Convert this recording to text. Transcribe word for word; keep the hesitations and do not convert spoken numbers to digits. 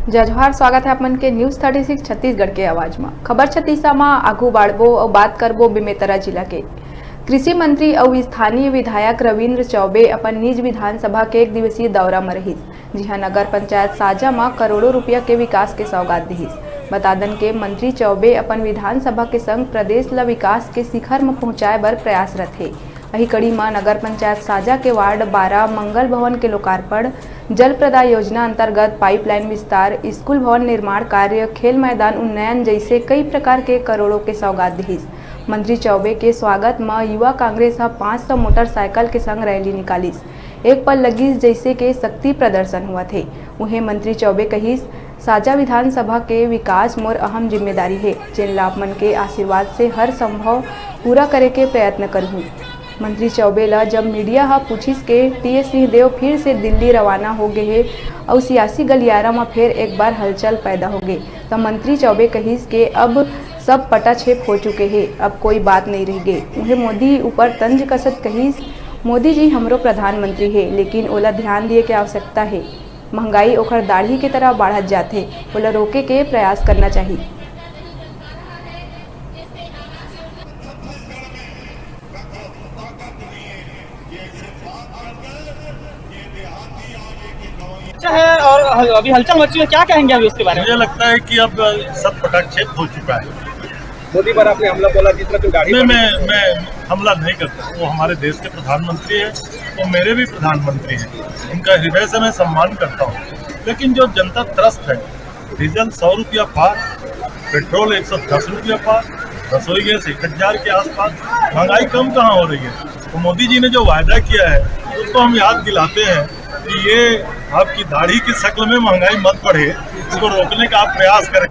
जय जोहार, स्वागत है आप मन के News Thirty Six छत्तीसगढ़ के आवाज म। खबर छत्तीसा म आगू बाढ़बो अउ बात करबो बेमेतरा जिला के। कृषि मंत्री अउ स्थानीय विधायक रविंद्र चौबे अपन निज विधानसभा के एक दिवसीय दौरा म रहिस, जिहां नगर पंचायत साजा म करोड़ों रुपया के विकास के सौगात दिहिस। बता दन के मंत्री चौबे अपन विधानसभा के संग प्रदेश ल विकास के शिखर म पहुंचाए बर प्रयासरत हे। अही कड़ी म नगर पंचायत साजा के वार्ड बारह मंगल भवन के लोकार्पण, जल प्रदाय योजना अंतर्गत पाइपलाइन विस्तार, स्कूल भवन निर्माण कार्य, खेल मैदान उन्नयन जइसे कई प्रकार के करोड़ों के सौगात दिहिस। मंत्री चौबे के स्वागत म युवा कांग्रेस ह पाँच सौ मोटरसाइकिल के संग रैली निकालिस। एक पल लगिस जइसे के शक्ति प्रदर्शन होवत हे। उहें मंत्री चौबे कहिस, साजा विधानसभा के विकास मोर अहम जिम्मेदारी हे, जेन ला आप मन के आशीर्वाद से हर संभव पूरा करे के प्रयत्न करहूं। मंत्री चौबे ल जब मीडिया ह पूछिस के टीएस सिंहदेव फिर से दिल्ली रवाना हो गे हे अउ सियासी गलियारा म फेर एक बार हलचल पैदा हो गे, त मंत्री चौबे कहिस के अब सब पटाक्षेप हो चुके हे, अब कोई बात नहीं रह गे। उहें मोदी ऊपर तंज कसत कहिस, मोदी जी हमरो प्रधानमंत्री हे, लेकिन ओला ध्यान दिए के आवश्यकता हे। महंगाई ओखर दाढ़ी के तरह बाढ़त जाथे, ओला रोके के प्रयास करना चाही। अच्छा है। और अभी हलचल मची है, क्या कहेंगे अभी उसके बारे में? मुझे लगता है कि अब सब पटाक्षेप हो चुका है। मोदी पर आपने हमला बोला, जिस तरह की दाढ़ी मैं बढ़ी। मैं मैं हमला नहीं करता, वो हमारे देश के प्रधानमंत्री है, वो मेरे भी प्रधानमंत्री हैं, उनका हृदय से मैं सम्मान करता हूँ। लेकिन जो जनता त्रस्त है, डीजल सौ रुपया पार, पेट्रोल एक सौ दस रुपया पार, रसोई गैस एक हजार के आसपास, महंगाई कम कहाँ हो रही है? तो मोदी जी ने जो वायदा किया है, उसको हम याद दिलाते हैं कि ये आपकी दाढ़ी की शक्ल में महंगाई मत बढ़े, इसको रोकने का आप प्रयास करें।